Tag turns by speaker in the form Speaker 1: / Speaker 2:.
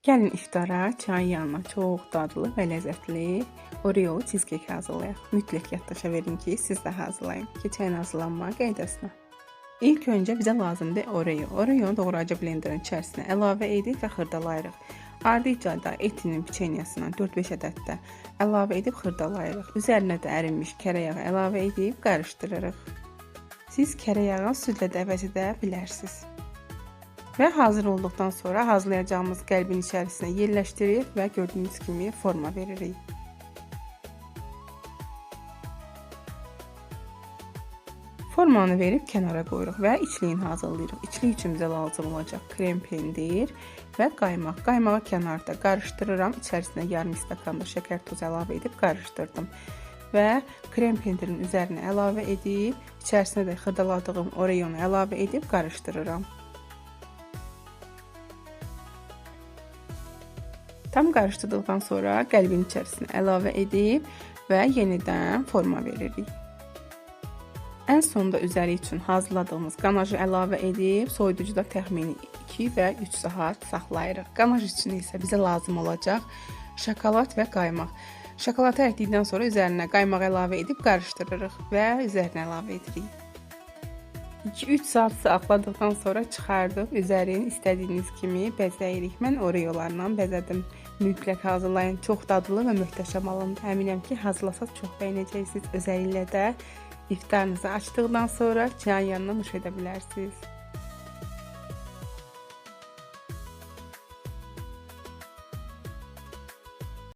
Speaker 1: Gəlin iftara çayın yanına çox dadlı və ləzzətli Oreo'lu cheesecake hazırlayaq. Mütləq yaddaşa verin ki, siz də hazırlayın. Keçəyin hazırlanma qaydasına. İlk öncə bizə lazımdır Oreo. Oreonu doğrayıcı blenderin içərisinə əlavə edib və xırdalayırıq. Ardıca da etinin piçenyasından 4-5 ədəd də əlavə edib xırdalayırıq. Üzərinə də ərinmiş kərə yağı əlavə edib qarışdırırıq. Siz kərə yağını südlə də əvəz edə bilərsiniz. Və hazır olduqdan sonra hazırlayacağımız qəlbin içərisinə yerləşdiririk və gördüyünüz kimi forma veririk. Formanı verib kənara qoyuruq və içliyini hazırlayırıq. İçlik üçün bizə lazım olacaq krem pendir və qaymaq. Qaymağı kənarda qarışdırıram. İçərisinə yarım stəkan da şəkər tozu əlavə edib qarışdırdım. Və krem pendirin üzərinə əlavə edib, içərisinə də xırdaladığım Oreonu əlavə edib qarışdırıram. Tam qarışdırdıqdan sonra qəlbin içərisinə əlavə edib və yenidən forma veririk. Ən sonda üzəri üçün hazırladığımız qanajı əlavə edib soyuducuda təxmini 2 və 3 saat saxlayırıq. Qanaj üçün isə bizə lazım olacaq şokolad və qaymaq. Şokoladı əritdikdən sonra üzərinə qaymaq əlavə edib qarışdırırıq və üzərinə əlavə edirik. 2-3 saat saxladıqdan sonra çıxardıb üzərini istədiyiniz kimi bəzəyirik. Mən Oreolarla bəzədim. Mütləq hazırlayın. Çox dadlı və möhtəşəm alındı. Əminəm ki, hazırlasaz çox bəyənəcəksiniz. Özəlliklə də iftarınızı açdıqdan sonra çayın yanına nuş edə bilərsiniz.